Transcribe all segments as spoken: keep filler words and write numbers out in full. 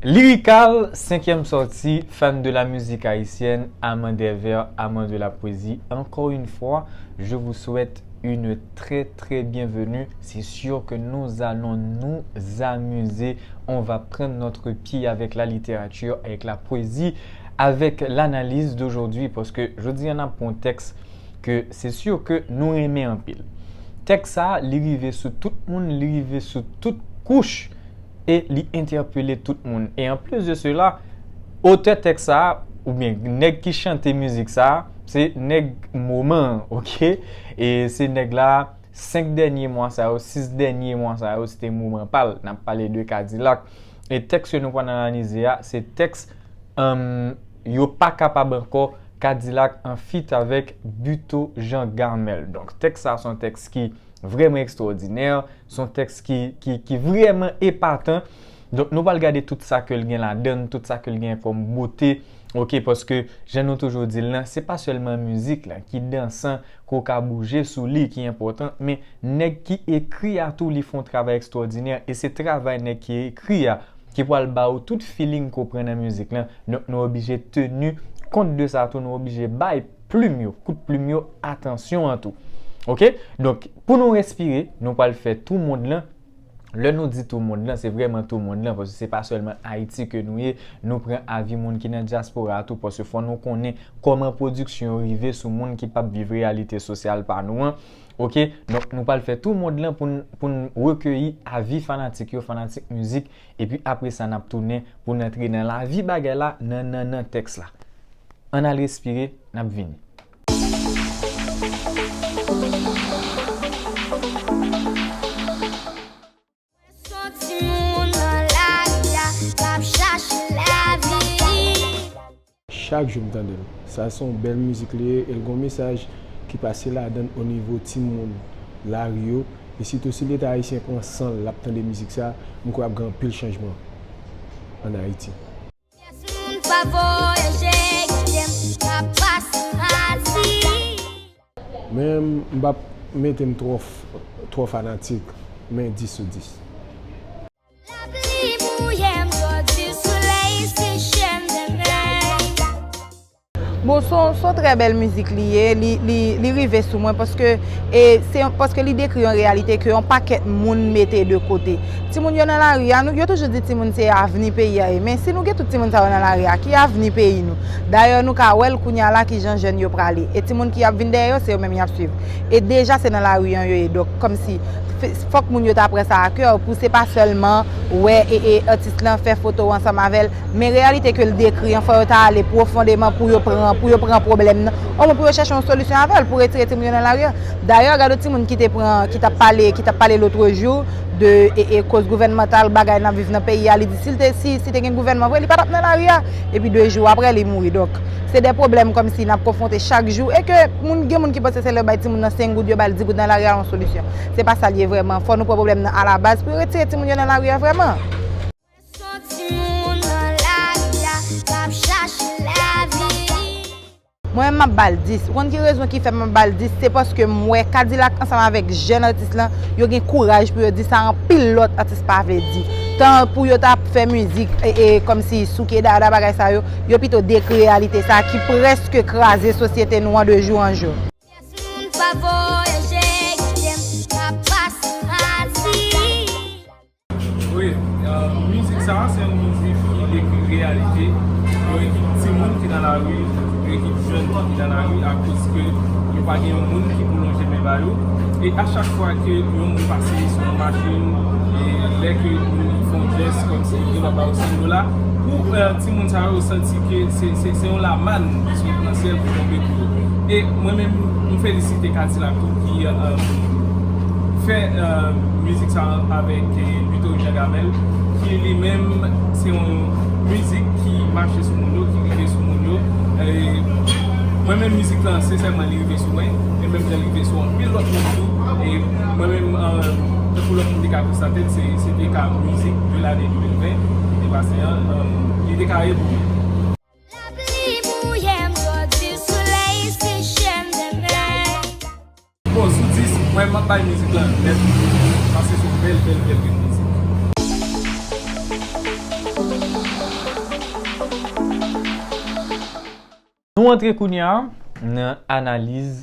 Lyrical, cinquième sortie, fan de la musique haïtienne, amant des vers, amant de la poésie. Encore une fois, je vous souhaite une très très bienvenue. C'est sûr que nous allons nous amuser. On va prendre notre pied avec la littérature, avec la poésie, avec l'analyse d'aujourd'hui. Parce que je dis, y en a pour un texte que c'est sûr que nous aimons en pile. Texte ça, li rivé sous tout le monde, li rivé sous toute couche. E li entèpele tout moun. E anplis de sela, otè tèks sa a, oubyen nèg ki chante mizik sa a, se nèg moman an, oke? E se nèg la, senk dènye mwa sa yo, sis dènye mwa sa yo, se te moman pa l. N ap pale de Kadilak. E tèks ke nou pral analize a, se tèks, um, yo pa kapab ankò, Kadilak an feat avèk Buteau Jean Gamel. Donk, tèks sa a se yon tèks ki vrèman ekstwòdinè, se yon tèks ki, ki, ki vrèman epatan. Donk, nou pral gade tout sa ke l gen ladan l, tout sa ke l gen kòm bote, oke, paske, jan nou toujou di l lan, se pa sèlman mizik lan ki dansan, ke w ka bouje sou li, ki enpòtan, men nèg ki ekri a tou, li fè yon travay ekstwòdinè, e se travay nèg ki ekri a ki pral ba ou tout feeling ke w pran nan mizik lan. Donk, nou oblije teni kont de sa tou, nou oblije bay plim yo, kout plim yo, atansyon an tou. Oke? Donk, pou nou respire, nou pral fè tou mond lan. Lè nou di tou mond lan, se vrèman tou mond lan, paske se pa sèlman Ayiti ke nou ye, nou pran avi moun ki nan dyaspora a tou, paske fò nou konnen kòman pwodiksyon yo rive sou moun ki p ap viv reyalite sosyal pa nou an. Oke? Donk, nou pral fè tou mond lan pou n, pou n rekeyi avi fanatik yo, fanatik mizik, epi apre sa, n ap tounen pou n antre nan lavi bagay la, nan, nan, nan tèks la. Ann al respire, n ap vini. Son timoun nan lari a, k ap chache lavi. Chak jou m tande l. Sa se yon bèl mizik li ye, e l gon mesaj ki pase ladan l o nivo timoun lari yo, e sitou si Leta ayisyen pran san l, l ap tande mizik sa, m kwè ap gen anpil chanjman ann Ayiti. Pyès moun pa voye je gide m, m ap pase mal si. Men m p ap mete m twò f-, twò fanatik, men dis sou dis. Lapli mouye m, jodi solèy seche m demen. Bon, se yon, se yon trè bèl mizik li ye, li, li, li rive sou mwen paske, e, se yon, paske li dekri yon reyalite ke yon pakèt moun mete de kote. Timoun yo nan lari a, nou, yo toujou di timoun se avni peyi a ye, men si nou gen tout timoun sa yo nan lari a, ki avni peyi nou? Dayè, nou ka wè l kounye a la kijan jèn yo prale. E timoun ki ap vin dèyè yo, se yo menm y ap swiv. E deja se nan lari an yo ye. Donk, kòmsi, f-, fòk moun yo ta pran sa a kè pou se pa sèlman wè e, e atis lan fè foto ansanm avè l, men reyalite ke l dekri an, fò yo ta ale pwofondeman pou yo pran, pou yo pran pwoblèm nan, omwen pou yo chèche yon solisyon avè l, pou retire timoun yo nan lari a. Dayè, gade yon timoun ki te pran, ki t ap pale, ki t ap pale lotrejou de, e, e koz gouvènmantal, bagay n ap viv nan peyi a, li di si l te, si, si te gen gouvènman vre, li pa t ap nan lari a. Epi de jou apre, li mouri. Donk, se de pwoblèm kòmsi n ap konfwonte chak jou, e ke moun, gen moun ki panse se lè yo bay timoun nan senk goud, yo ba l di goud nan lari a yon solisyon. Se pa sa l ye vrèman. Fò nou pran pwoblèm nan alabaz pou yo retire timoun yo nan lari a vrèman. Son timoun nan lari a, k ap chache lavi. Mwen menm m ap ba l dis. Ou konn ki rezon ki fè m ap ba l dis? Se paske m wè Kadilak ansanm avèk jèn atis lan, yo gen kouraj pou yo di sa anpil lòt atis pa vle di. Tan pou yo ta fè mizik, e, e, kòmsi souke dada bagay sa yo, yo pito dekri reyalite sa ki prèske kraze sosyete nou an de jou an jou. Pyès moun pa voye je gide m, m ap pase mal si. Wi, euh, mizik sa a, se yon mizik ki dekri reyalite yon ekip timoun ki nan lari, yon ekip jèn ki nan lari, akoz ke yo pa gen yon moun ki pou lonje men ba yo. E a chak fwa ke yon moun pase sou yon machin, e lè ke moun fè yon jès kòmsi li gentan ba yo senk dola, pou, euh, timoun sa yo santi ke se, se, se yon lamann ki sot nan syèl pou tonbe pou yo. E mwen menm, m felisite Kadilak tou ki, euh, fè, euh, mizik sa a avèk, eh, Buteau Jean Gamel, ki li menm se yon mizik ki mache sou moun yo, ki rive sou moun yo. E mwen menm mizik lan, sensèman, li rive sou mwen, e menm jan li rive sou anpil lòt moun tou. E mwen menm, euh, tankou lòt moun te ka konstate l, se, se te ka mizik de lane de mil ven ki te pase an, euh, li te ka ye pou mwen. Lapli mouye m, jodi solèy seche m demen. Bon, sou dis, mwen, m ap bay mizik lan nèf, paske se yon bèl, bèl, bèl, bèl mizik. Nou antre kounye a nan analiz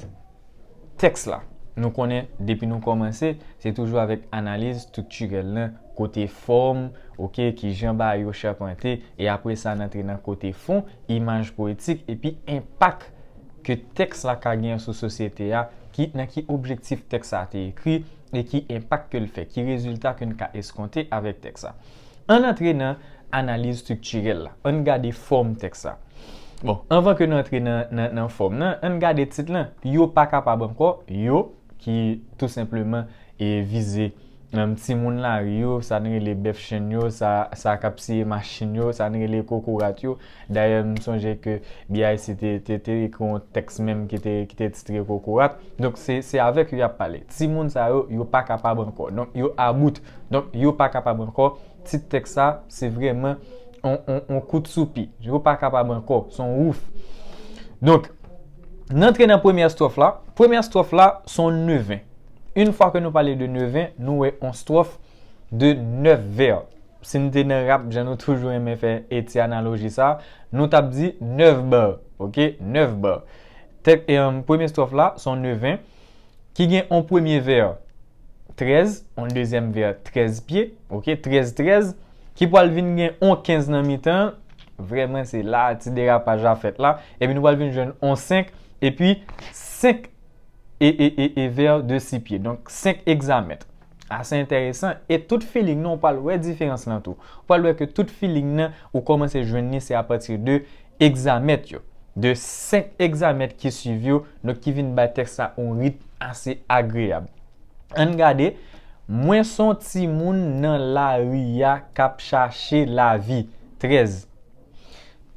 tèks la. Nou konnen depi nou kòmanse, se toujou avèk analiz estriktirèl lan, kote fòm, oke, ki jan bagay yo chapante, e apre sa n antre nan kote fon, imaj poetik, epi enpak ke tèks la ka genyen sou sosyete a, ki, nan ki objektif tèks sa te ekri, e ki enpak ke l fè, ki rezilta ke n ka eskonte avèk tèks la. Ann antre nan analiz estriktirèl la. Ann gade fòm tèks la. Bon, anvan ke nou antre nan, nan, nan fòm nan, ann gade tit lan. Yo pa kapab ankò, yo, ki tou senpleman e vize um, timoun lari yo, sa n rele bèf chenn yo, sa, sa k ap siye machin yo, sa n rele kokorat yo. Dayè, m sonje ke B I C te, te, te ekri yon tèks menm ki te, ki te titre Kokorat. Donk, se, se avèk yo y ap pale. Timoun sa yo, yo pa kapab ankò. Donk, yo about. Donk, yo pa kapab ankò. Tit tèks sa, se vrèman on, on, on kout soupi. Yo pa kapab ankò. Se on wouf. Donk, n antre nan premyè estròf la. Premyè estròf la, se on neven. Yon fwa ke nou pale de neven, nou wè on estròf de nèf vè. Si n te nan rap, jan nou toujou renmen fè e ti analoji sa, nou t ap di nèf ba, oke? Nèf ba. Tèk, e, um, premye estròf la, se on neven, ki gen on premye vè trèz, on dezyèm vè trèz pye, oke? Trèz trèz, ki pral vin gen on kenz nan mitan, vrèman se la ti derapaj la fèt la, epi nou pral vin jwenn on senk, epi senk e, e, e, e vè de sis pye. Donk, senk egzamèt. Ase enteresan. E tout feeling nan, ou pral wè diferans lan tou. Ou pral wè ke tout feeling nan, ou kòmanse jwenn li, se apati de egzamèt yo. De senk egzamèt ki swiv yo, donk ki vin bay tèks la yon ritm ase agreyab. Ann gade, mwen se yon timoun nan lari a k ap chache lavi. Trèz.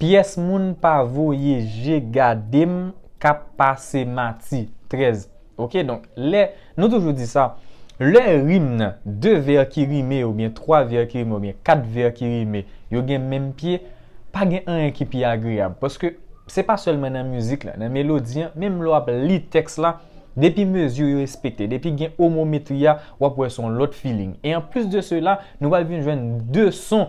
Pyès moun pa voye je gade m k ap pase mati. Trèz. Oke, donk, lè, nou toujou di sa, lè rim nan, de vè ki rime, oubyen twa vè ki rime, oubyen kat vè ki rime, yo gen menm pye, pa gen anyen ki pi agreyab. Paske se pa sèlman nan mizik la, nan melodi an, menm lè w ap li tèks la, depi mezi yo respekte, depi gen omometri a, w ap wè se yon lòt feeling. E anplis de sela, nou pral vin jwenn de son,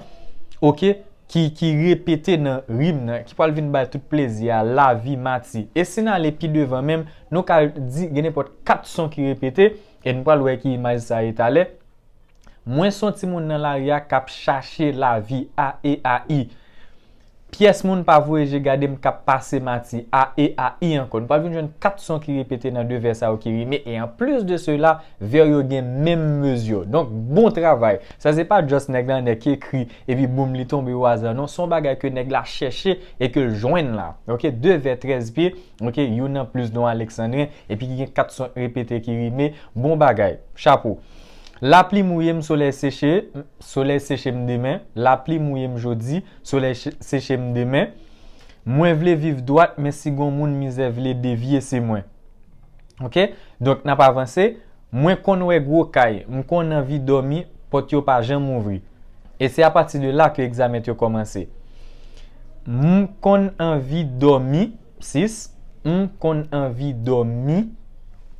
oke, ki, ki repete nan rim nan, ki pral vin bay tout plezi a, lavi, mati. E si n ale pi devan menm, nou ka di gen nenpòt kat son ki repete, e nou pral wè ki imaj sa ye talè. Mwen se yon timoun nan lari a k ap chache lavi, A E A I. Pyès moun pa voye je gade m k ap pase mati, A E A I ankò. Nou pral vin jwenn kat son ki repete nan de vè sa yo ki rime. E anplis de sela, vè yo gen menm mezi. Donk, bon travay. Sa se pa just nèg la, nèg ki ekri, epi boum, li tonbe o aza. Non, se yon bagay ke nèg la chèche e ke l jwenn la. Oke, de vè trèz pye, oke, youn an plis don Aleksandren, epi ki gen kat son repete ki rime. Bon bagay. Chapo. Lapli mouye m, solèy seche, solèy seche m demen. Lapli mouye m jodi, solèy che-, seche m demen. Mwen vle viv dwat, men si gon moun mizè vle devye, se mwen. Oke? Donk, n ap avanse. Mwen konn wè gwo kay, m konn anvi dòmi, pòt yo pa janm ouvri. E se apati de la ke egzamèt yo kòmanse. M konn anvi dòmi, sis. M konn anvi dòmi,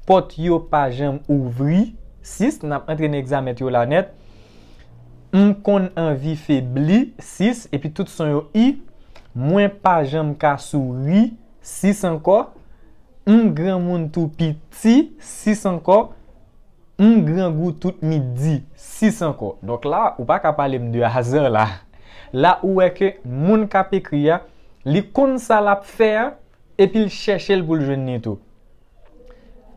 pòt yo pa janm ouvri, sis. N ap antre nan egzamèt yo la nèt. M konn anvi febli, sis. Epi tout son yo i. Mwen pa janm ka souri, sis ankò. M granmoun tou piti, sis ankò. M grangou tout midi, sis ankò. Donk la, ou pa ka pale m de aza la. La, ou wè ke moun k ap ekri a, li konn sa l ap fè a, epi l chèche l pou l jwenn li tou.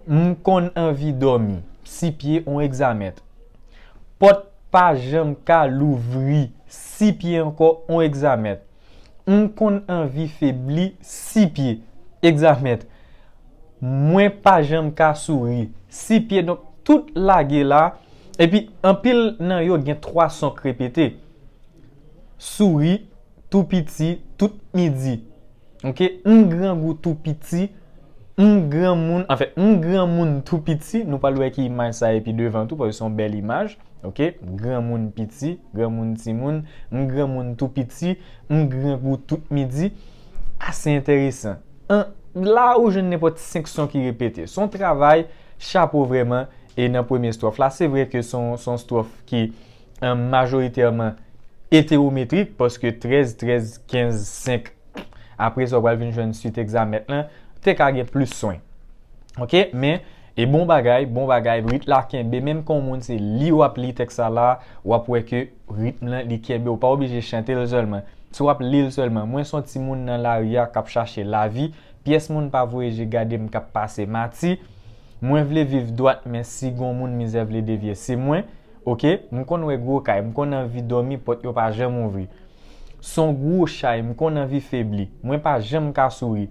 M konn anvi dòmi, sis pye, on egzamèt. Pòt pa janm ka louvri, sis pye ankò, on egzamèt. M konn anvi febli, sis pye, egzamèt. Mwen pa janm ka souri, sis pye. Donk, tout lage la. Epi, anpil nan yo gen twa son k repete. Souri, tou piti, tout midi. Oke? M grangou tou piti, m granmoun, anfen, m granmoun tou piti, nou pral wè ki imaj sa epi devan tou, paske se yon bèl imaj. Oke? Granmoun piti, granmoun timoun, m granmoun tou piti, m grangou tout midi. Ase enteresan. An, la ou jwenn nenpòt senk son ki repete. Se yon travay, chapo vrèman, e nan premye estròf la, se vre ke se yon, se yon estròf ki, an, majoritèman etewometrik, paske trèz, trèz, kenz, senk, Apre sa, w pral vin jwenn swit egzamèt lan, te ka gen plis swen. Oke, men, e bon bagay, bon bagay, rit la kenbe, menm kan yon moun se li w ap li tèks sa la, w ap wè ke ritm lan, li kenbe, w pa oblije chante l sèlman. Si w ap li l sèlman, mwen se yon timoun nan lari a k ap chache lavi, pyès moun pa voye je gade m k ap pase mati, mwen vle viv dwat, men si gon moun mizè vle devye, se mwen. Oke, m konn wè gwo kay, m konn anvi dòmi, pòt yo pa janm ouvri. S on gwo chay, m konn anvi febli, mwen pa janm ka souri.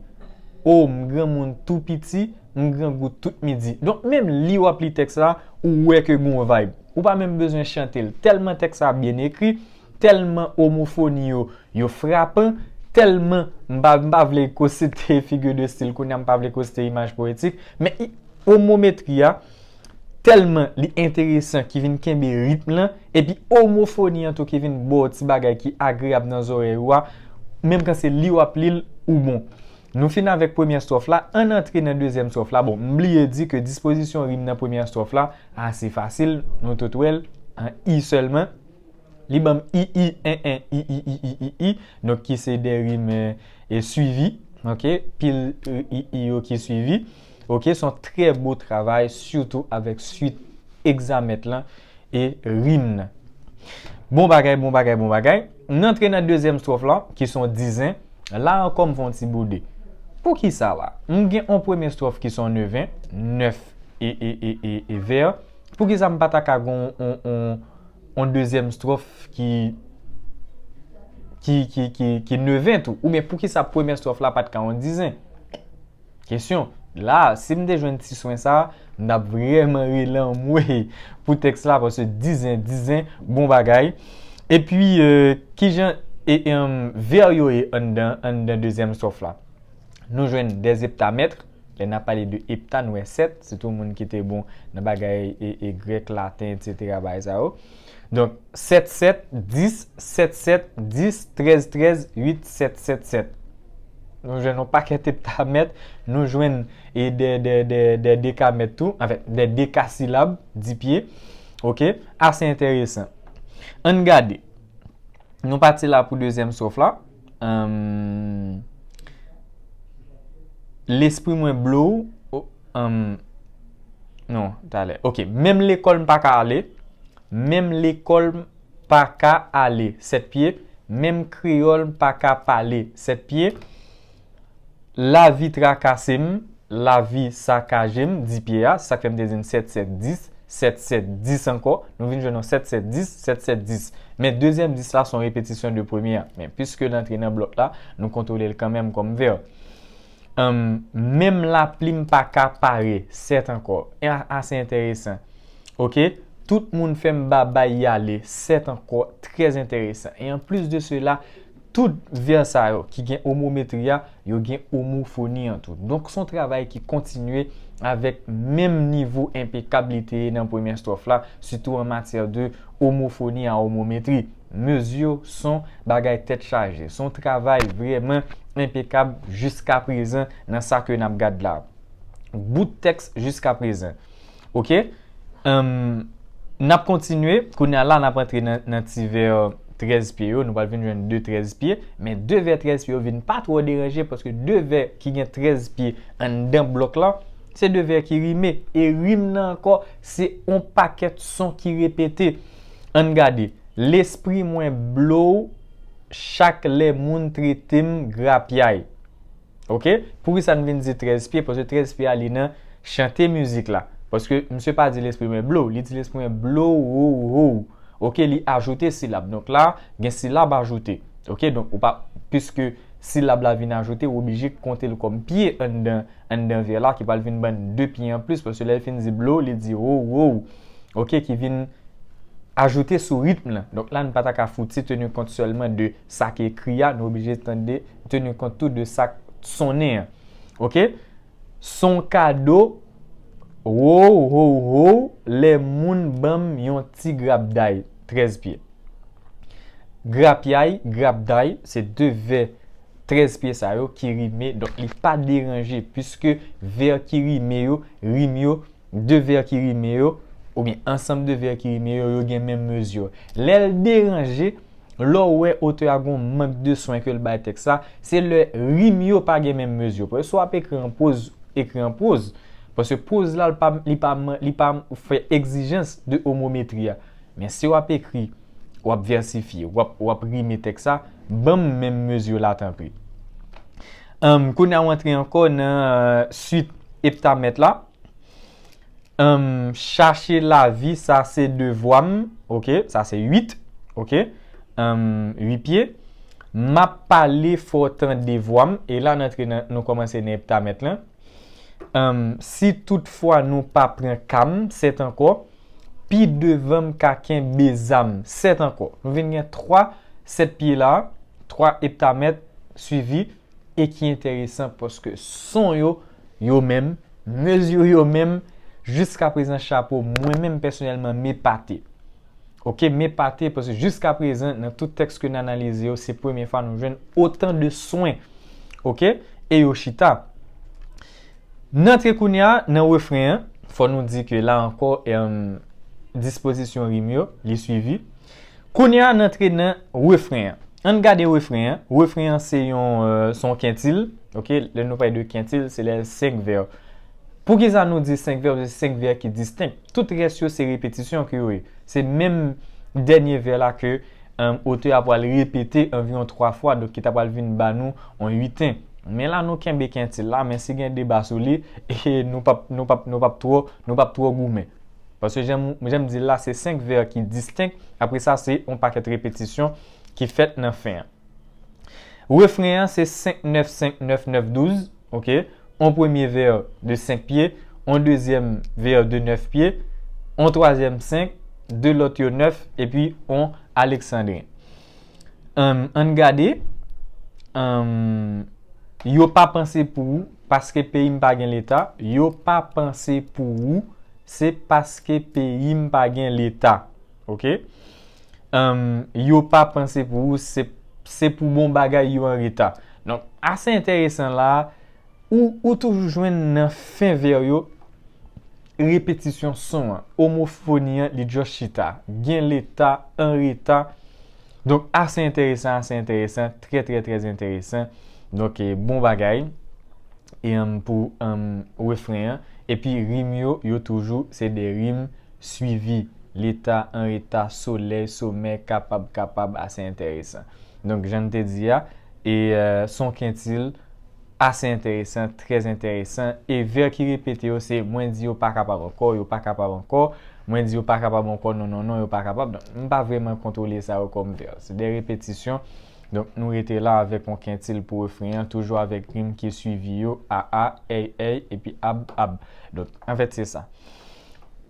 O, m granmoun tou piti, m grangou tout midi. Donk, menm li w ap li tèks la, ou wè ke gon vibe. Ou pa menm bezwen chante l. Tèlman tèks la byen ekri, tèlman omofoni yo, yo frapan, tèlman m pa, m pa vle kosite figi de stil kounye a, m pa vle kosite imaj poetik, men i- omometri a, tèlman li enteresan ki vin kenbe ritm lan, epi omofoni an tou ki vin ba w ti bagay ki agreyab nan zòrèy ou a, menm kan se li w ap li l, ou bon. Nou fin avèk premyè stwòf la, ann antre nan dezyèm stwòf la. Bon, m bliye di ke dispozisyon rim nan premyè stwòf la ase fasil, nou tout wè l, an i sèlman. Li ban m i, i, en, en, i, i, i, i, i, i, donk ki se de rim e, e swivi, oke, pil e, i, i yo ki swivi. Oke, se yon trè bo travay, sitou avèk swit egzamèt lan e rim nan. Bon bagay, bon bagay, bon bagay. N antre nan dezyèm stwòf la, ki se yon dizen. La ankò, m fè yon ti boude. Poukisa la? M gen yon premye stwòf ki se yon neven, nèf e, e, e, e, e vè. Poukisa m pa ta ka gen yon, yon, yon, yon dezyèm stwòf ki, ki, ki, ki, ki neven tou? Oubyen poukisa premye stwòf la pa t ka yon dizen? Kesyon. La, si m te jwenn ti swen sa, m t ap vrèman rele anmwe pou tèks la, paske dizen, dizen, bon bagay. Epi, e, kijan e, e, vè yo ye anndan, anndan dezyèm stwòf la? Nou jwenn dèzeptamèt, lè n ap pale de epta, nou wè sèt, sitou moun ki te bon nan bagay e, e grèk, laten, etsetera, bagay sa yo. Donk, sèt sèt, dis, sèt sèt, dis, trèz trèz, uit, sèt sèt sèt. Nou jwenn yon pakèt eptamèt, nou jwenn e de, de, de, de dekamèt tou, anfèt, de dekasilab, di pye. Oke? Ase enteresan. Ann gade. Nou pati la pou dezyèm stwòf la. Anm, lespri mwen blow. O, anm, non, talè. Oke, menm lekòl m pa ka ale. Menm lekòl m pa ka ale, sèt pye. Menm kreyòl m pa ka pale, sèt pye. Lavi trakase m, lavi sakaje m, di pye a, se sa k fè m te di n sèt sèt dis, sèt sèt dis ankò, nou vin jwenn yon sèt sèt dis, sèt sèt dis. Men dezyèm dis la se yon repetisyon de premye a. Men piske l antre nan blòk la, nou kontwole l kanmenm kòm vè. Anm, menm lapli m pa ka pare, sèt ankò. E a, ase enteresan. Oke? Tout moun fè m babay y ale, sèt ankò, trè enteresan. E anplis de sela, tout vè sa yo ki gen omometri a, yo gen omofoni an tou. Donk, se yon travay ki kontinye avèk menm nivo enpekab li te ye nan premye stwòf la, sitou an matyè de omofoni a omometri. Mezi, son, bagay tèt chaje. Se yon travay vrèman enpekab jiska prezan nan sa ke n ap gad la. Bout tèks jiska prezan. Oke? Anm, n ap kontinye. Kounye a la, n ap antre nan, nan ti vè trèz pye yo. Nou pral vin jwenn de trèz pye. Men de vè trèz pye yo vin pa twò deranje paske de vè ki gen trèz pye anndan blòk la, se de vè ki rime. E rim nan ankò, se yon pakèt son ki repete. Ann gade. Lespri mwen blow chak lè moun trete m grapyay. Oke? Poukisa n vin di trèz pye? Paske trèz pye a li nan chante mizik la. Paske misye pa di lespri mwen blow, li di lespri mwen blow, wow, wow. Oke, li ajoute silab. Donk la, gen silab ajoute. Oke, donk ou pa, piske silab la vin ajoute, ou oblije konte l kòm pye anndan, anndan vè la, ki pral vin ban n de pye anplis, paske lè l fin di blow, li di wow, wow. Oke, ki vin ajoute sou ritm lan. Donk la, n pa ta ka fouti teni kont sèlman de sa ki ekri a, nou oblije tande, teni kont tou de sa k sonnen an. Oke? Se yon kado, wow, wow, wow, lè moun ban m yon ti grapyay, trèz pye. Grapyay, grapyay, se de vè trèz pye sa yo ki rime, donk li pa deranje, piske vè ki rime yo, rim yo, de vè ki rime yo, oubyen ansanm de vè ki rime yo, yo gen menm mezi. Lè l deranje, Lè w wè otè a gen yon mank de swen ke l bay tèks la, se lè rim yo pa gen menm mezi. Paske si w ap ekri an pwoz, ekri an pwoz. Paske pwoz la, li pa, li pa, li pa fè egzijans de omometri a. Men si w ap ekri, w ap vèsifye, w ap, w ap rime tèks la, ban m menm mezi la, tanpri. Ann, kounye a, w antre ankò nan, euh, swit eptamèt la. Ann, chache lavi, sa se devwa m, oke, sa se uit, oke, ann, uit pye. M ap pale fò tande vwa m, e la n antre nan, nou kòmanse nan eptamèt lan. Ann, si toutfwa nou pa pran ka m, sèt ankò, pi devan m ka kenbe zam, sèt ankò. Nou vin gen twa sèt pye la, twa eptamèt swivi, e ki enteresan paske son yo, yo menm, mezi yo menm, jiska prezan, chapo, mwen menm pèsonèlman, m epate. Oke, m epate paske jiska prezan, nan tout tèks ke n analize yo, se premye fwa nou jwenn otan de swen. Oke? E yo chita. N antre kounye a nan refren an, fò nou di ke la ankò, em, dispozisyon rim yo, li swivi. Kounye a, n antre nan refren an. Ann gade refren an. Refren an se yon, euh, se yon kentil. Oke, lè nou pale de kentil, se lè senk vè. Poukisa nou di senk vè? Se senk vè ki distenk. Tout rès yo se repetisyon ke yo ye. Se menm dènye vè la ke, um, otè a pral repete anviwon twa fwa, donk ki ta pral vin ba nou yon witen. Men la nou kenbe kentil la, men si gen deba sou li, e nou pap, nou pap, nou pap twò, nou pap twò goumen. Paske jan m, jan m di l la, se senk vè ki distenk. Apre sa, se yon pakèt repetisyon ki fèt nan fen an. Refren an, se senk nèf senk nèf nèf douz, oke? On premye vè de senk pye, on dezyèm vè de nèf pye, on twazyèm senk, de lòt yo nèf, epi on aleksandren. Ann, ann gade, ann, yo pa panse pou ou, paske peyi m pa gen leta, yo pa panse pou ou, se paske peyi m pa gen leta. Oke? Ann, yo pa panse pou ou, se, se pou bon bagay yo an reta. Donk, ase enteresan la, ou, ou toujou jwenn nan fen vè yo, repetisyon son an, omofoni an, li just chita. Gen leta, an reta. Donk, ase enteresan, ase enteresan, trè, trè, trè enteresan. Donk, e, bon bagay. E, ann, pou, ann, refren an. Epi, rim yo, yo toujou, se de rim swivi. Leta, an reta, solèy, somè, kapab, kapab, ase enteresan. Donk, jan n te di a, e, euh, se yon kentil ase enteresan, trè enteresan. E vè ki repete yo, se mwen di yo pa kapab ankò, yo pa kapab ankò, mwen di yo pa kapab ankò, non, non, non, yo pa kapab. Donk, m pa vrèman kontwole sa yo kòm vè. Se de repetisyon. Donk, nou rete la avèk yon kentil pou refren an, toujou avèk rim ki swivi yo, a, a, èy, èy, epi ab, ab. Donk, anfèt, se sa.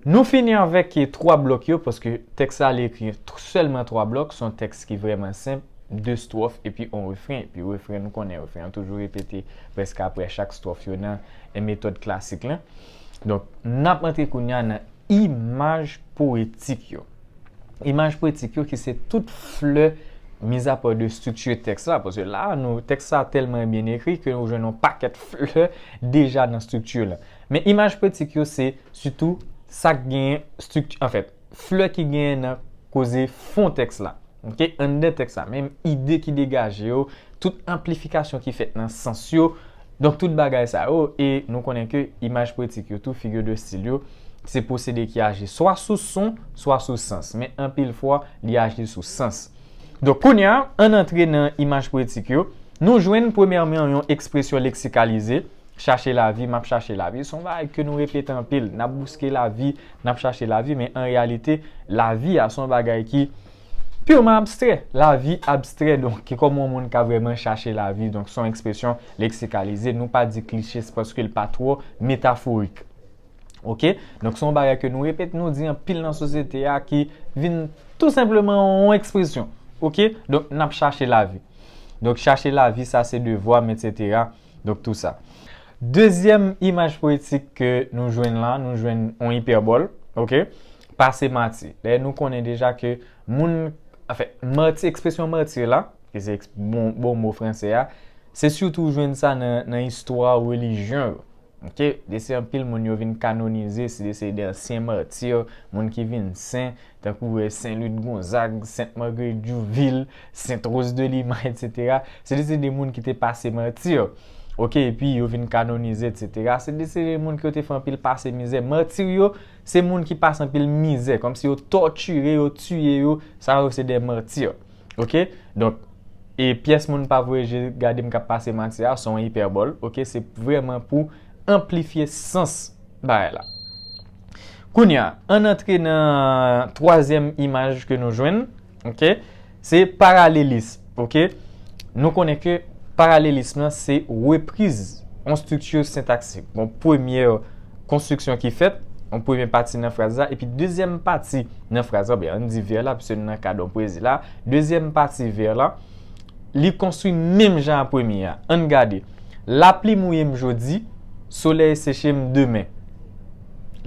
Nou fini avèk, e, twa blòk yo, paske tèks la li ekri t-, sèlman twa blòk, se yon tèks ki vrèman senp, de stwòf, epi yon refren, epi refren, nou konnen refren an toujou repete prèske aprè chak stwòf yo nan, e, metòd klasik lan. Donk, n ap antre kounye a nan imaj powetik yo. Imaj powetik yo ki se tout flè, mizapa de estrikti tèks la, paske la, nou, tèks la tèlman byen ekri ke nou jwenn yon pakèt flè deja nan estrikti lan. Men imaj powetik yo se sitou sa k genyen estrikti, anfèt, flè ki genyen nan koze fon tèks la. Oke, anndan tèks la, menm ide ki degaje yo, tout anplifikasyon ki fèt nan sans yo, donk tout bagay sa yo, e nou konnen ke imaj powetik yo tou, figi de stil yo, se pwosede ki aji swa sou son, swa sou sans, men anpil fwa, li aji sou sans. Donk, kounye a, ann antre nan imaj powetik yo, nou jwenn premyèman yon ekspresyon leksikalize, chache lavi, m ap chache lavi. Se yon bagay ke nou repete anpil. N ap bouske lavi, n ap chache lavi, men an reyalite, lavi a se yon bagay ki pirman abstrè. Lavi abstrè, donk, ki kòman yon moun ka vrèman chache lavi. Donk, se yon ekspresyon leksikalize. Nou pa di kliche, se paske l pa twò metaforik. Oke? Donk, se yon bagay ke nou repete, nou di anpil nan sosyete a ki vin tou senpleman yon ekspresyon. Oke? Donk, n ap chache lavi. Donk, chache lavi, sa se devwa m, etsetera. Donk, tou sa. Dezyèm imaj powetik ke nou jwenn la, nou jwenn yon ipèbòl, oke? Pase mati. Dayè, nou konnen deja ke moun, anfen, mati, ekspresyon mati la, ki se eks-, bon, bon mo franse a, se sitou ou jwenn sa nan, nan istwa relijyon yo. Ok, de se anpil moun yo vin kanonize, se de se de ansyen mati, moun ki vin sen, tankou Sen Lwid Gonzag, Sent Magret Jouvil, Sent Rose de Lima, etsetera. Se de se de moun ki te pase mati. Ok, epi yo vin kanonize, etsetera. Se de se de moun ki yo te fè anpil pase mizè. Mati yo, se moun ki pase anpil mizè, kòmsi yo tòtire yo, tiye yo, sa yo se de mati. Ok? Donk, e pyès moun pa voye je gade m k ap pase mati a, se yon ipèbòl. Ok? Se vrèman pou anplifye sans bagay la. Kounye a, ann antre nan twazyèm imaj ke nou jwenn. Ok? Se paralelis. Ok? Nou konnen ke paralelis lan se repriz yon estrikti sentaksik. Bon, premye konstriksyon ki fèt, yon premye pati nan fraz la, epi dezyèm pati nan fraz la, oubyen ann di vè la, piske nou nan kad yon pwezi la, dezyèm pati vè la, li konstwi menm jan a premye a. Ann gade. Lapli mouye m jodi, solèy seche m demen.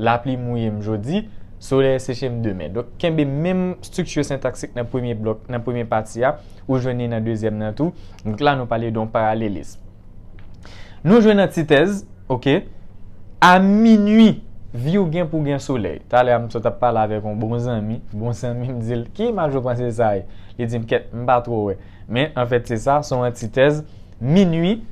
Lapli mouye m jodi, solèy seche m demen. Donk, kenbe menm estrikti sentaksik nan premye blòk, nan premye pati a, ou jwenn li nan dezyèm nan tou. Donk la, nou pale de yon paralelis. Nou jwenn antitèz, ok? A minui, vi w gen pou gen solèy. Talè a, m sot ap pale avèk yon bon zanmi. Bon zanmi, m di l, "Ki imaj ou panse sa ye?" Li di m, "Kèt, m pa twò wè." Men, anfèt, se sa, se yon antitèz. Minui,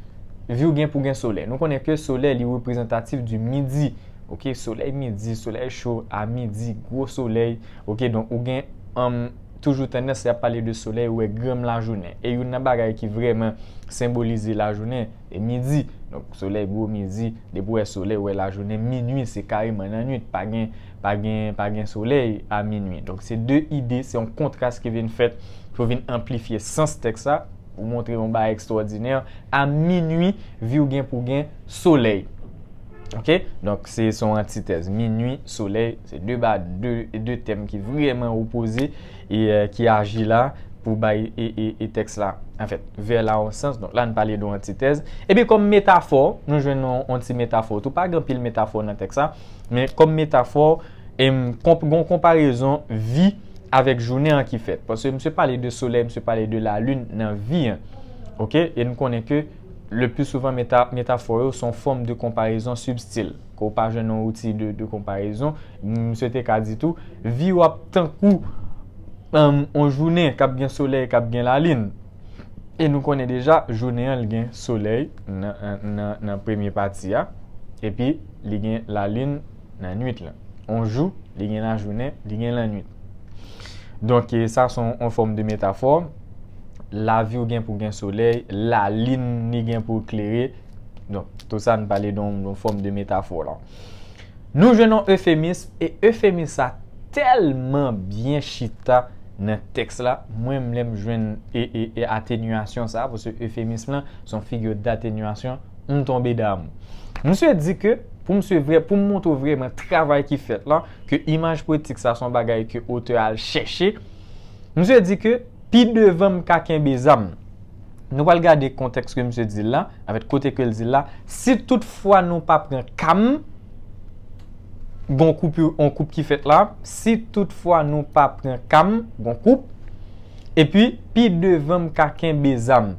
vi w gen pou gen solèy. Nou konnen ke solèy, li reprezantatif di midi. Ok, solèy midi, solèy cho a midi, gwo solèy. Ok, donk, ou gen, um, toujou tandans, y ap pale de solèy, ou wè granm lajounen. E youn nan bagay ki vrèman senbolize lajounen, e midi. Donk, solèy gwo midi, depi w wè solèy, w wè lajounen, minui, se kareman nan nwit, pa gen, pa gen, pa gen solèy a minui. Donk, se de ide, se yon kontras ki vin fèt pou vin anplifye sans tèks la, pou montre yon bagay ekstwòdinè. A minui, vi w gen pou gen solèy. Ok? Donk, se se yon antitèz. Minui, solèy, se de ba, de, de tèm ki vrèman opoze e, euh, ki aji la pou bay e, e, e tèks la, anfèt, vè la yon sans. Donk, la, n pale de yon antitèz. Epi, kòm metafò, nou jwenn yon, yon ti metafò tou. Pa gen anpil metafò nan tèks la, men kòm metafò, e m konp, gon konparezon vi avèk jounen an ki fèt. Paske misye pale de solèy, misye pale de lalin nan vi an. Ok? E nou konnen ke le pli souvan meta, metafò yo se yon fòm de konparezon sibstil. Ke w pa jwenn yon outi de, de konparezon, misye te ka di tou, vi w ap tankou, um, yon jounen k ap gen solèy, k ap gen lalin. E nou konnen deja, jounen an, li gen solèy nan, nan, nan premye pati a, epi li gen lalin nan nwit lan. On jou, li gen lajounen, li gen lannwit. Donk, e, sa se yon, yon fòm de metafò. Lavi w gen pou gen solèy, lalin li gen pou klere. Donk, tout sa n pale de yon, yon fòm de metafò la. Nou jwenn yon efemis, e efemis sa tèlman byen chita nan tèks la, mwen menm lè m jwenn e, e, e atenyasyon sa, paske efemis lan se yon figi datenyasyon, m tonbe damou. Misye di ke, pou misye vrè, pou m montre w vrèman travay ki fèt la, ke imaj poetik sa se yon bagay ke otè a al chèche, misye di ke pi devan m ka kenbe zam. Nou pral gade kontèks ke misye di l la, avèk kote ke l di l la, si toutfwa nou pa pran ka m, gon koup, yon koup ki fèt la, si toutfwa nou pa pran ka m, gon koup, epi pi devan m ka kenbe zam.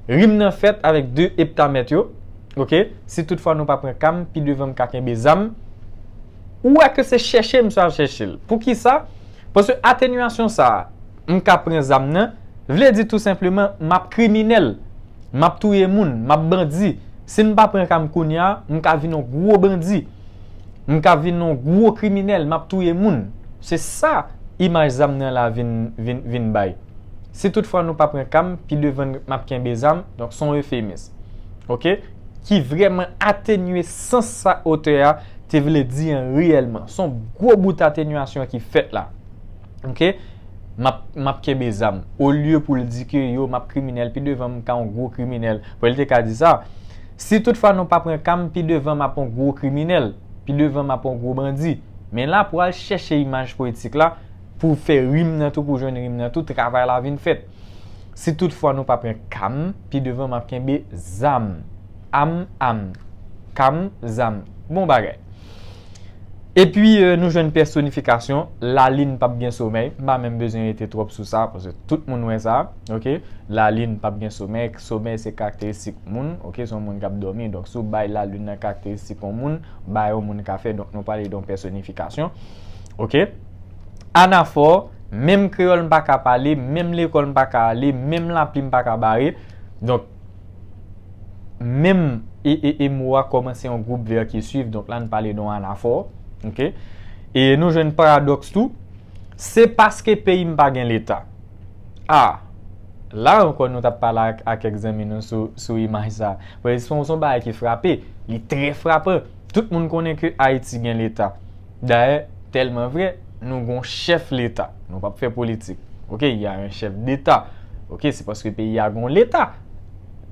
Rim nan fèt avèk de eptamèt yo, ok? Si toutfwa nou pa pran ka m, pi devan m ka kenbe zam. Ou wè ke se chèche misye al chèche l. Poukisa? Paske atenyasyon sa a, m ka pran zam nan, vle di tou senpleman, m ap kriminèl, m ap touye moun, m ap bandi. Si m pa pran ka m kounye a, m ka vin yon gwo bandi. M ka vin yon gwo kriminèl, m ap touye moun. Se sa imaj zam nan la vin, vin, vin bay. Si toutfwa nou pa pran ka m, pi devan m ap kenbe zam, donk se yon efemis. Ok? Ki vrèman atenye sans sa otè a te vle di an reyèlman. Se yon gwo bout atenyasyon ki fèt la. Ok? M ap, m ap kenbe zam. Olye pou l di ke yo, m ap kriminèl, pi devan m ka yon gwo kriminèl. Bon, li te ka di sa. Si toutfwa nou pa pran ka m, pi devan m ap yon gwo kriminèl, pi devan m ap yon gwo bandi. Men la, pou al chèche imaj poetik la, pou fè rim nan tou, pou jwenn rim nan tou, travay la vin fèt. Si toutfwa nou pa pran ka m, pi devan m ap kenbe zam. Am, am. Ka m, zam. Bon bagay. Epi, euh, nou jwenn pèsonifikasyon, lalin p ap gen somèy. M pa menm bezwen rete twòp sou sa, paske tout moun wè sa, oke? Lalin p ap gen somèy. Somèy se karakteristik moun, oke? Se yon moun k ap dòmi. Donk, si w bay lalin nan karakteristik yon moun, bay yon moun ka fè. Donk, nou pale de yon pèsonifikasyon, oke? Anafò, menm kreyòl m pa ka pale, menm lekòl m pa ka ale, menm lapli m pa ka bare. Donk, menm e, e, e mo a kòmanse yon gwoup vè ki suiv, donk la n pale de yon anafò, oke? E nou jwenn paradòks tou, se paske peyi m pa gen leta. A, la ankò nou t ap pale ak, ak kèk zanmi nou sou, sou imaj sa. Paske se yon, se yon bagay ki frape, li trè frapan. Tout moun konnen ke Ayiti gen leta. Dayè, tèlman vre, nou gon chèf leta. Nou p ap fè politik. Oke, il y a un chef d'État. Oke, se paske peyi a gon leta.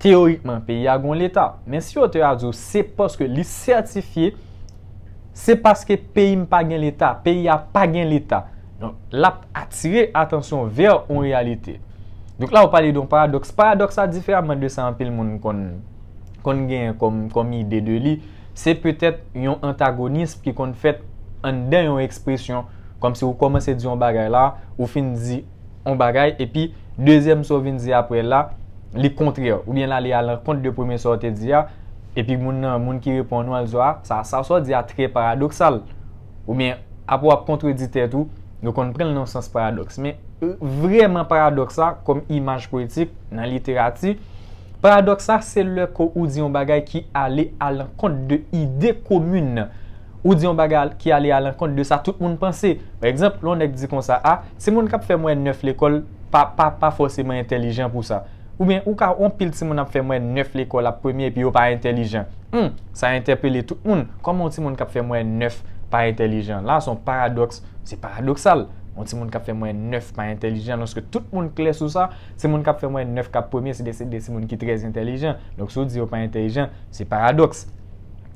Teyorikman, peyi a gon leta. Men si otè a di w se paske li sètifye, se paske peyi m pa gen leta, peyi a pa gen leta. Donk, l ap atire atansyon vè yon reyalite. Donk la, ou pale de yon paradòks. Paradòks la, diferaman de sa anpil moun konn, konn genyen kòm, kòm ide de li, se petèt yon antagonism ki konn fèt anndan yon ekspresyon. Kòmsi ou kòmanse di yon bagay la, ou fin di yon bagay, epi dezyèm sa w vin di apre la, li kontrè, oubyen l ale alankont de premye sa w te di a, epi moun nan, moun ki reponn ou, al di w, a, sa, sa, sa w di a trè paradoksal. Oubyen, apre w ap kontredi tèt ou, nou konn pran l nan sans paradòks. Men, euh, vrèman paradòks la, kòm imaj poetik, nan literati, paradòks la, se lè ke ou di yon bagay ki ale alankont de ide komin nan. Ou di yon bagay ki ale alankont de sa tout moun panse. Pa egzanp, lè yon nèg di konsa, a, timoun k ap fè mwayèn nèf lekòl pa, pa, pa fòseman entèlijan pou sa. Oubyen, ou ka, yon pil timoun ap fè mwayèn nèf lekòl ap premye epi yo pa entèlijan. Hmm, sa entèpele tout moun. Kòman yon timoun k ap fè mwayèn nèf pa entèlijan? La, se yon paradòks, se paradoksal. Yon timoun k ap fè mwayèn nèf pa entèlijan, lòske tout moun klè sou sa, timoun k ap fè mwayèn nèf k ap premye, se de, se de timoun ki trè entèlijan. Donk, si w di yo pa entèlijan, se paradòks.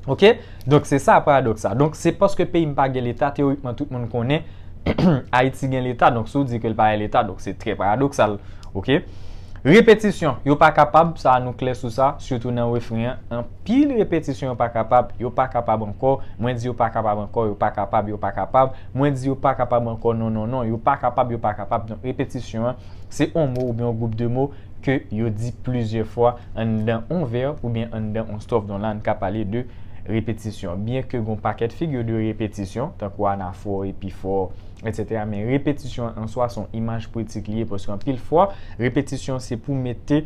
Oke? Donk, se sa paradòks la. Donk, se paske peyi m pa gen leta, teyorikman, tout moun konnen Ayiti gen leta. Donk, si w di ke l pa gen leta, donk, se trè paradoksal. Oke? Repetisyon, yo pa kapab, sa a nou klè sou sa, sitou nan refren an. Anpil repetisyon, yo pa kapab, yo pa kapab ankò, mwen di yo pa kapab ankò, yo pa kapab, yo pa kapab, mwen di yo pa kapab ankò, non, non, non, yo pa kapab, yo pa kapab. Donk, repetisyon an, se yon mo oubyen yon gwoup de mo ke yo di plizyè fwa anndan yon vè oubyen anndan yon stwòf. Donk la, n ka pale de repetisyon. Byenke gon pakèt figi de repetisyon, tankou anafò, epifò, etsetera, men repetisyon an swa se yon imaj poetik li ye, paske anpil fwa, repetisyon se pou mete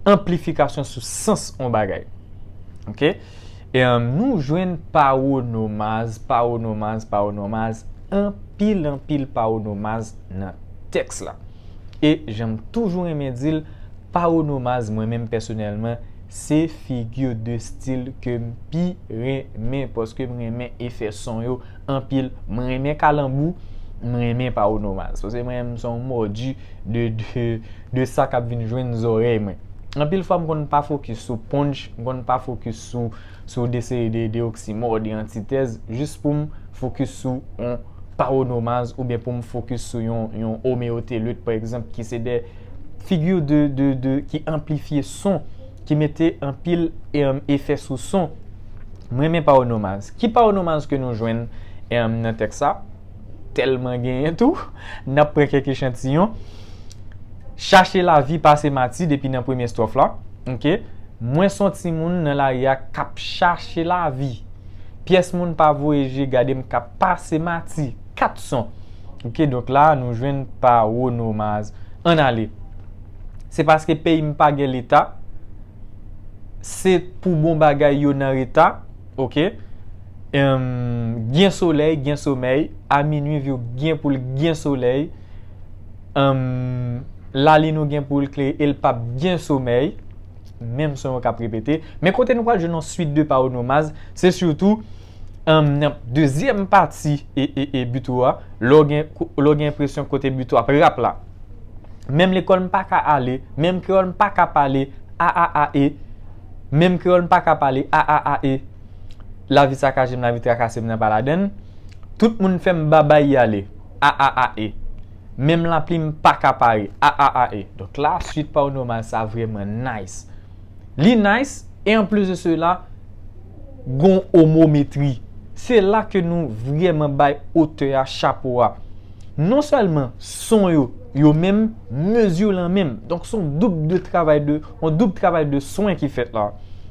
anplifikasyon sou sans yon bagay. Oke? E, um, nou jwenn pawonomaz, pawonomaz, pawonomaz, anpil, anpil pawonomaz nan tèks la. E jan m toujou renmen di l, pawonomaz, mwen menm pèsonèlman, se figi de stil ke m pi renmen, paske m renmen efè son yo anpil. M renmen kalanbou, m renmen pawonomaz. Paske mwen menm, m se yon mòdi de, de, de sa k ap vin jwenn zòrèy mwen. Anpil fwa, m konn pa fokis sou punch, m konn pa fokis sou, sou de seri de, de oksimò, de antitèz, jis pou m fokis sou yon pawonomaz oubyen pou m fokis sou yon, yon omeyotelit, pa egzanp, ki se de figi de, de, de, ki anplifye son, ki mete anpil, em, efè sou son. M renmen pawonomaz. Ki pawonomaz ke nou jwenn, em, nan tèks sa? Tèlman genyen tou. N ap pran kèk echantiyon. Chache lavi pase mati depi nan premye estwòf la. Oke? Mwen se yon timoun nan lari a k ap chache lavi. Pyès moun pa voye je gade m k ap pase mati. Kat son. Oke, donk la, nou jwenn pawonomaz. Ann ale. Se paske peyi m pa gen leta. Se pou bon bagay yo nan reta. Oke? Em, gen solèy, gen somèy. A minui, vyo gen pou l gen solèy. Em, lalin ou gen pou l klere e l p ap gen somèy. Menm son yo k ap repete. Men kote nou pral jwenn yon swit de pawonomaz, se sitou, em, nan dezyèm pati e, e, e bit ou a, lè w gen, lè w gen enpresyon kote bit ou ap rap la. Menm lekòl m pa ka ale, menm kreyòl m pa ka pale, a, a, a, e. Menm kreyòl m pa ka pale, a, a, a, e. Lavi sakaje m, lavi trakase m nan pa ladann. Tout moun fè m babay y ale, a, a, a, e. Menm lapli m pa ka pare, a, a, a, e. Donk la, swit pawonomaz sa vrèman nice. Li nice, e anplis de sela, gon omometri. Se la ke nou vrèman bay otè a chapo a. Non sèlman son yo, yo menm, mezi lan menm. Donk, se yon doub de travay de, yon doub travay de swen ki fèt la.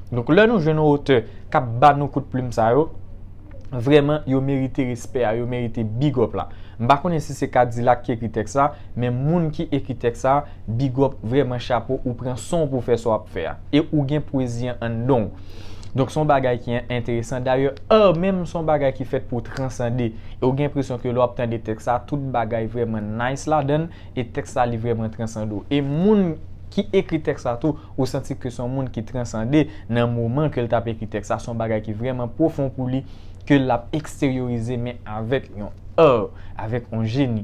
Donk, lè nou jwenn yon otè k ap ba nou kout plim sa yo, vrèman, yo merite respè a, yo merite big up la. M pa konnen si se Kadilak ki ekri tèks la, men moun ki ekri tèks la, big up, vrèman chapo, ou pran san w pou w fè sa w ap fè a. E ou gen pwezi an anndan w. Donk, se yon bagay ki en- enteresan. Dayè, Ur menm se yon bagay ki fèt pou transande. E ou gen enpresyon ke lè w ap tande tèks la, tout bagay vrèman nice ladan l, e tèks la, li vrèman transande w. E moun ki ekri tèks la tou, ou santi ke se yon moun ki transande nan moman ke l t ap ekri tèks la. Se yon bagay ki vrèman pwofon pou li, ke l ap eksteryorize, men avèk yon Ur, avèk yon jeni.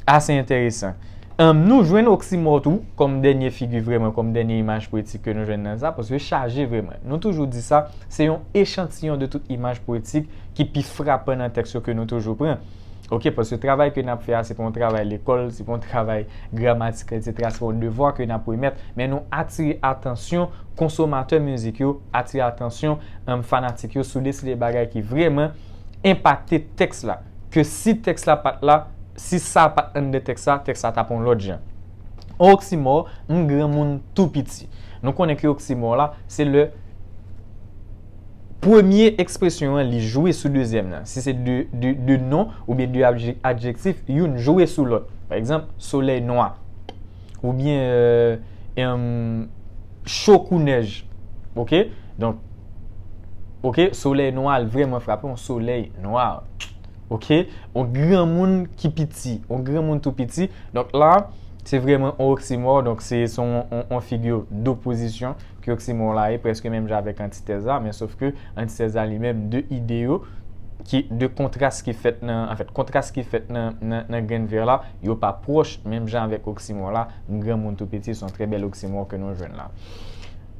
Ase enteresan. Ann, nou jwenn oksimò tou, kòm dènye figi vrèman, kòm dènye imaj poetik ke nou jwenn nan sa, paske chaje vrèman. Nou toujou di sa, se yon echantiyon de tout imaj poetik ki pi frapan nan tèks yo ke nou toujou pran. Oke, paske travay ke n ap fè a, se pa yon travay lekòl, se pa yon travay gramatikal, etsetera, se pa yon devwa ke n ap remèt, men nou atire atansyon konsomatè mizik yo, atire atansyon, em, fanatik yo sou de seri de bagay ki vrèman enpakte tèks la. Ke si tèks la pa t la, si sa pa t anndan tèks la, tèks la t ap yon lòt jan. Yon oksimò, m granmoun tou piti. Nou konnen ke oksimò la, se lè premye ekspresyon an, li jwe sou dezyèm nan. Si se de, de, de non oubyen de adje- adjektif, youn jwe sou lòt. Pa egzanp, solèy nwa. Oubyen, euh, em, cho kou nèj. Oke? Donk, oke, solèy nwa, l vrèman frape, yon solèy nwa. Oke? Yon granmoun ki piti, yon granmoun tou piti. Donk la, se vrèman yon oksimò, donk se, se yon, yon, yon figi dopozisyon ke oksimò la ye, prèske menm jan avèk antitèz la, men sof ke antitèz la li menm, de ide yo, ki, de kontras ki fèt nan, anfèt, kontras ki fèt nan, nan, nan grenn vè la, yo pa pwòch, menm jan avèk oksimò la, m granmoun tou piti, se yon trè bèl oksimò ke nou jwenn la.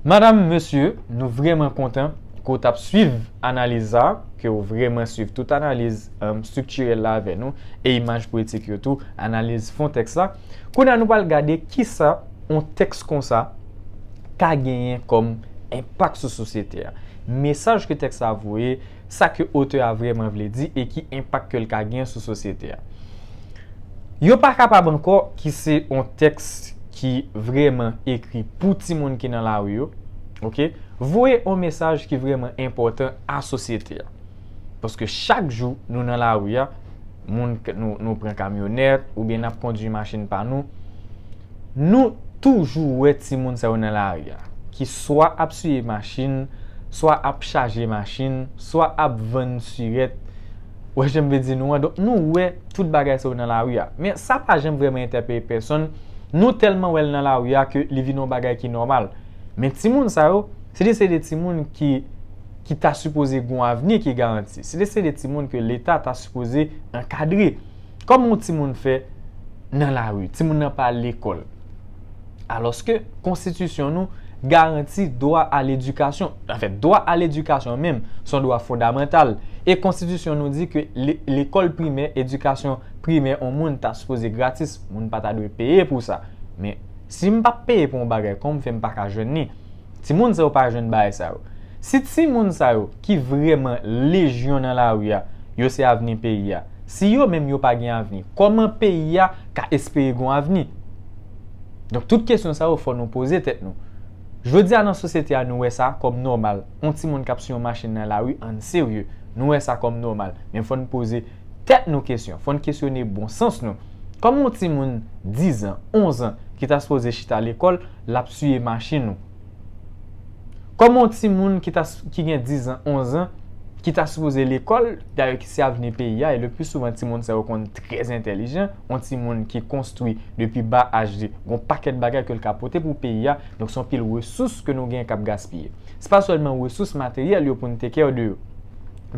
Madanm, mesye, nou vrèman kontan ke w t ap swiv analiz sa, ke w vrèman swiv tout analiz, em, estriktirèl la avè nou, e imaj poetik yo tou, analiz fon tèks la. Kounye a, nou pral gade kisa yon tèks konsa ka genyen kòm enpak sou sosyete a. Mesaj ke tèks la voye, sa ke otè a vrèman vle di e ki enpak ke l ka genyen sou sosyete a. Yo pa kapab ankò ki se yon tèks ki vrèman ekri pou timoun ki nan lari yo, oke, voye yon mesaj ki vrèman enpòtan a sosyete a. Paske chak jou nou nan lari a, moun k- nou, nou pran kamyonèt oubyen n ap kondui machin pa nou, nou toujou wè timoun sa yo nan lari a, ki swa ap siye machin, swa ap chaje machin, swa ap vann sirèt. Wè jan m vle di nou an. Donk, nou wè tout bagay sa yo nan lari a. Men sa pa janm vrèman entèpele pèsonn. Nou tèlman wè l nan lari a ke li vin yon bagay ki nòmal. Men timoun sa yo, se de, se de timoun ki, ki ta sipoze gen yon avni ki garanti. Se de, se de timoun ke Leta ta sipoze ankadre. Kòman yon timoun fè nan lari? Timoun nan pa al lekòl. Alòske konstitisyon nou garanti dwa a ledikasyon. Anfèt, dwa a ledikasyon menm, se yon dwa fondamantal. E konstitisyon nou di ke le- lekòl primè, edikasyon primè yon moun ta sipoze gratis. Moun pa ta dwe peye pou sa. Men, si m p ap peye pou yon bagay, kòman m fè m pa ka jwenn li? Timoun sa yo pa jwenn bagay sa yo. Si timoun sa yo ki vrèman lejyon nan lari a, yo se avni peyi a, si yo menm yo pa gen avni, kòman peyi a ka espere gen yon avni? Donk, tout kesyon sa yo fò nou poze tèt nou. Jodi a nan sosyete a, nou wè sa kòm nòmal. Yon timoun k ap sou yon machin nan lari, ann serye, nou wè sa kòm nòmal. Men fò n poze tèt nou kesyon, fò n kesyone bon sans nou. Kòman yon timoun diz an, onz an, ki ta sipoze chita lekòl, l ap siye machin ou? Kòman yon timoun ki ta, ki gen diz an, onz an, ki ta sipoze lekòl, dayè ki se avni peyi a, e le pli souvan timoun sa yo konn trè entèlijan, yon timoun ki konstwi depi ba aj li, gon pakèt bagay ke l ka pote pou peyi a, donk se yon pil resous ke nou gen k ap gaspiye. Se pa sèlman resous materyèl yo pou n take care de yo,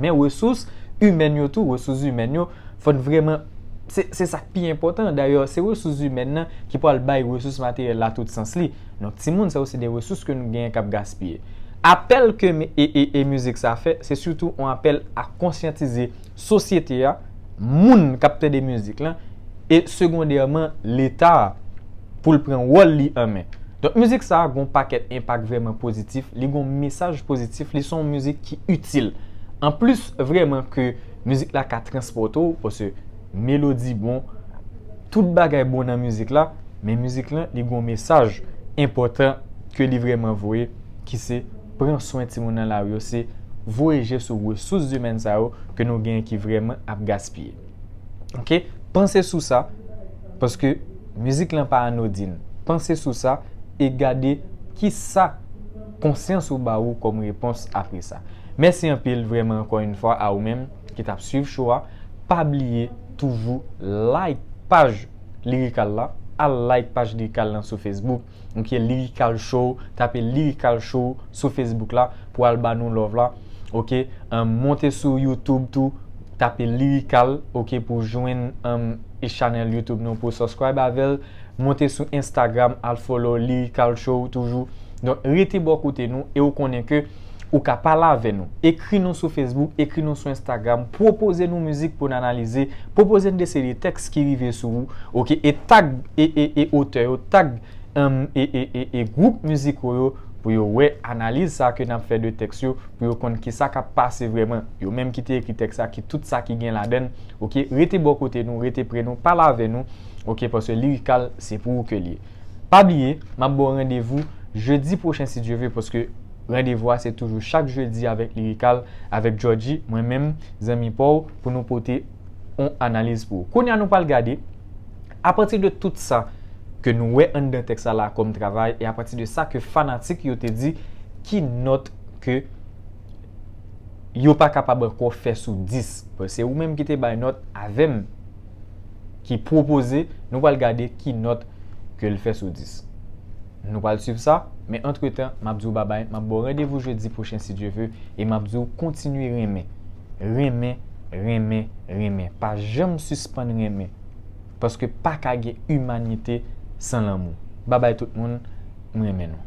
men resous imèn yo tou, resous imèn yo, fò n vrèman, se, se sa k pi enpòtan. Dayè, se resous imèn nan ki pral bay resous materyèl la tout sans li. Donk, timoun sa yo se de resous ke nou genyen k ap gaspiye. Apèl ke mi- e, e, e mizik sa fè, se sitou yon apèl a konsyantize sosyete a, moun k ap tande mizik lan, e segondèman, Leta a, pou l pran wòl li an men. Donk, mizik sa a gon pakèt enpak vrèman pozitif, li gon mesaj pozitif, li se yon mizik ki itil. Anplis vrèman ke mizik la ka transpòte w, paske melodi bon, tout bagay bon nan mizik la, men mizik lan li gen yon mesaj enpòtan ke li vrèman voye, ki se pran swen timoun nan lari yo, se voye je sou resous imèn sa yo ke nou genyen ki vrèman ap gaspiye. Ok? Panse sou sa, paske mizik lan pa anodin. Panse sou sa e gade ki sa konsyans ou ba ou kòm repons apre sa. Mèsi anpil vrèman ankò yon fwa a ou menm ki t ap swiv show a. Pa bliye toujou like paj Lyrical la. Al like paj Lyrical lan sou Facebook. Ok, Lyrical Show, tape Lyrical Show sou Facebook la pou al ba nou love la. Ok, um, monte sou YouTube tou, tape Lyrical, ok, pou jwenn um, e channel YouTube nou, pou subscribe avè l. Monte sou Instagram, al follow Lyrical Show toujou. Donk, rete bò kote nou e ou konnen ke ou ka pale avè nou. Ekri nou sou Facebook, ekri nou sou Instagram, pwopoze nou mizik pou n analize, pwopoze n de seri de tèks ki rive sou ou, ok, e tag e, e, e otè yo, tag um, e, e, e, e gwoup mizikal yo pou yo wè analiz sa ke n ap fè de tèks yo, pou yo konn ki sa k ap pase vrèman. Yo menm ki te ekri tèks sa, ki tout sa ki gen ladan l, ok, rete bò kote nou, rete pre nou, pale avè nou, ok, paske Lyrical se pou ou ke l ye. Pa bliye, m ap ba w randevou jedi pwochen si Dye ve, paske randevou a se toujou chak jedi avèk Lyrical, avèk Georgie, mwen menm, zanmi pa w, pou nou pote yon analiz pou ou. Kounye a nou pral gade, apati de tout sa ke nou wè anndan tèks la la kòm travay, e apati de sa ke fanatik yo te di, ki nòt ke yo pa kapab ankò fè sou dis. Bon, se ou menm ki te bay nòt avè m, ki pwopoze, nou pral gade ki nòt ke l fè sou dis. Nou pral swiv sa, men antretan, m ap di w babay, m ap ba w randevou jedi pwochen si Dye ve, e m ap di w kontinye renmen. Renmen, renmen, renmen. Pa janm sispann renmen. Paske pa ka gen imanite san lanmou. Babay tout moun, m renmen nou.